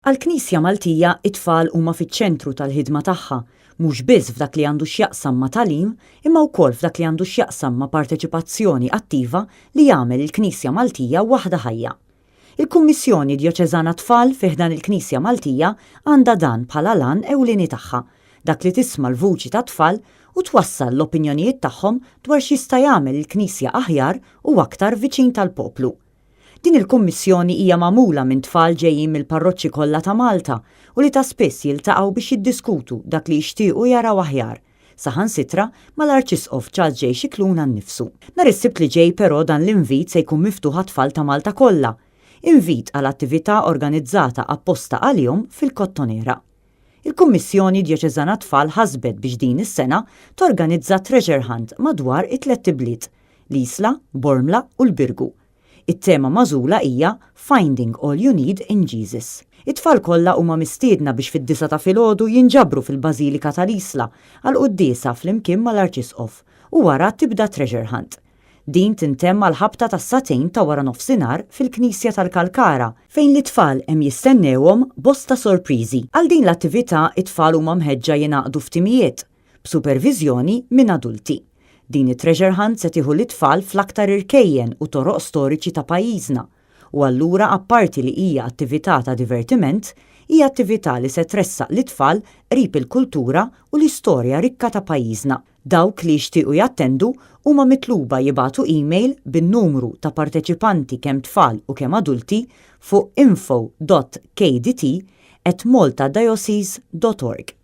Għall-Knisja Maltija, it-tfal huma fiċ-ċentru tal-ħidma tagħha, mhux biss f'dak li għandu x'jaqsam ma' tagħlim imma wkoll f'dak li għandu x'jaqsam ma' parteċipazzjoni attiva li jagħmel il-Knisja Maltija waħda ħajja. Il-Kummissjoni Djoċeżana Tfal fi ħdan il-Knisja Maltija għandha dan bħala l-għan ewlieni tagħha, dak li tisma' l-vuċi tat-tfal u twassal l-opinjonijiet tagħhom dwar x'jista' jagħmel il-Knisja aħjar u aktar viċin tal-poplu. Din il-kummissjoni hija magħmula minn tfal ġejjin mill-parroċċi kollha ta' Malta u li ta' spiss jiltaqgħu biex jiddiskutu dak li jixtiequ jaraw aħjar, saħansitra mal-Arċisqof Charles J. Scicluna nnifsu. Nhar is-Sibt li ġej però dan l-invit se jkun miftuħ għat-tfal ta' Malta kollha, invit għal attività organizzata apposta għalihom fil-Kottonera. Il-Kummissjoni Djoċeżana Tfal ħasbet biex din is-sena torganizza treasure hunt madwar it-tlett ibliet, l-Isla, Bormla u l-Birgu. It-tema magħżula hija Finding All You Need in Jesus. It-tfal kollha huma mistiedna biex fid-disgħa ta' filgħodu jinġabru fil-Bażilika tal-Isla għal quddiesa flimkien mal-Arċisqof u wara tibda treasure hunt. Din tintemm għall-ħabta tas-sagħtejn ta' waranofsinhar fil-Knisja tal-Kalkara, fejn lit-tfal hemm jistennewhom bosta sorpriżi. Għal din l-attività it-tfal huma mħeġġa jingħaqdu f'timijiet, b'superviżjoni minn adulti. Din it-treasure hunt se tieħu lit-tfal fl-aktar irkejjen u toroq storiċi ta' pajjiżna u allura apparti li hija attività ta' divertiment, hija attività li se tressaq lit-tfal qrib il-kultura u l-istorja rikka ta' pajjiżna. Dawk li jixtiequ jattendu huma mitluba jibagħtu email bin-numru ta' parteċipanti kemm tfal u kemm adulti fuq info dot kdt at maltadiocese dot org.